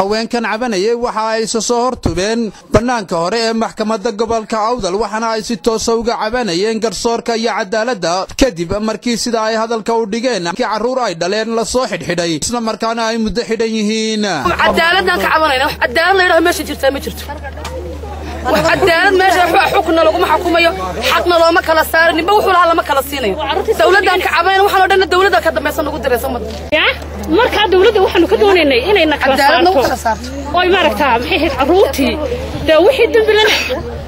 Haweenkan cabanayay waxa ay soo hortubeen bannaanka hore ee maxkamadda gobolka Awdal, waxaana ay si toos ah uga cabanayeen garsoorka iyo cadaaladda kadib markii sida ay hadalka u dhigeen carruur ay dhaleen la soo xidhxidhay isla markaana ay muddo xidhan yihiin. Cadaaladdan ka cabanayna, wax cadaalad la yidhaahdo meesha jirtaa ma jirto. Wax cadaalad meesha xukna laguma xukumayo, xaqna looma kala saarin, ninba wuxuu lahaa lama kala siinayo. Dawladdan ka cabanayna waxaan oo dhan dawladda ka dambaysa nagu diraysa ummadda. Markaa dawladda waxaanu ka doonaynay inay na kala saarto oy maaragtaa maxay ahayd carruurtii dee wixii dembilana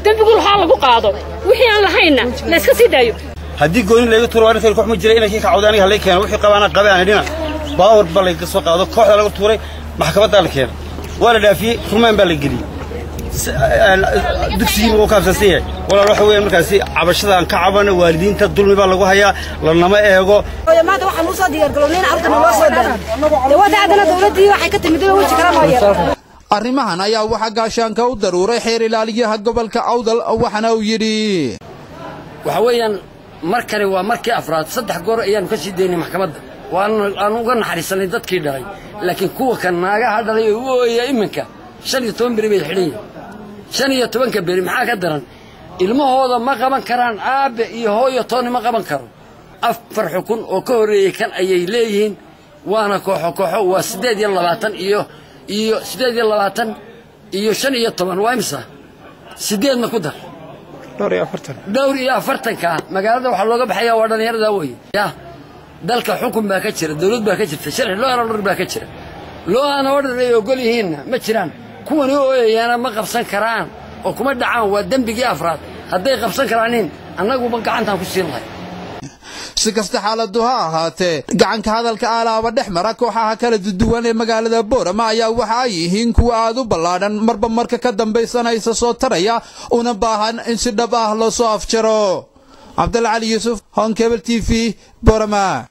dembigu lahaa lagu qaado, wixii aan lahaynna la iska sii daayo. Haddii gooni layga tuuro arrintan koox ma jira inankii ka cawday aniga halay keeno wixii qabaana qabay aan idhina baawar baa layga soo qaado kooxda laga tuuray maxkamaddaa la keenay waa la dhaafiyey rumaan baa la geliyey dugsigii buu kaabsansan yahay. Walaal waxa weeyaan markaasi cabashada aan ka cabano waalidiinta dulmi baa lagu hayaa lanama eego. Maanta waxaan usoo diyaargarownay in carruurta naloo soo daro dawladda haddana dawladdii waxay ka timid weji kala noo yeelay. Arrimahan ayaa waxaa gaashaanka u daruuray xeer ilaaliyaha gobolka Awdal, waxaana uu yidhi: Waxa weeyaan markani waa markii afraad, 3 goor ayaanu ka sii daynay maxkamadda, waanu uga naxariisanay dadkii dhalay, laakiin kuwa kan naagaha dhalay oo u ooyaya iminka 15 beri bay xidhan yihiin. 15-ka beri maxaa ka daran? Ilmahooda ma qaban karaan, aabbe iyo hooyo tooni ma qaban karo. 4 xukun oo ka horreeyey kan ayay leeyihiin, waana kooxo kooxo, waa 28 iyo 28 iyo 15, waa imisa? 8-na ku dar dhowr iyo afartanka. Magaalada waxaa looga baxaya waa dhallinyarada weye. Ya dalka xukun baa ka jira, dawlad baa ka jirta, sharci law and order baa ka jira. Law and order ay ogol yihiinna ma jiraan. Kuwani ooyayaana ma qabsan karaan oo kuma dhacaan, waa dembigii afraad. Hadday qabsan karaanin annaguba gacantaan ku siin lahay. Si kasta xaaladu ha ahaatee, gacanka hadalka aalaaba dhex mara kooxaha kala duwan ee magaalada Boorama ayaa waxa ay yihiin kuwa aad u ballaadhan, marba marka ka dambaysanaysa soo taraya una baahan in si dhab ah loo soo afjaro. Cabdalla Cali Yuusuf, Honkebel TV, Boorama.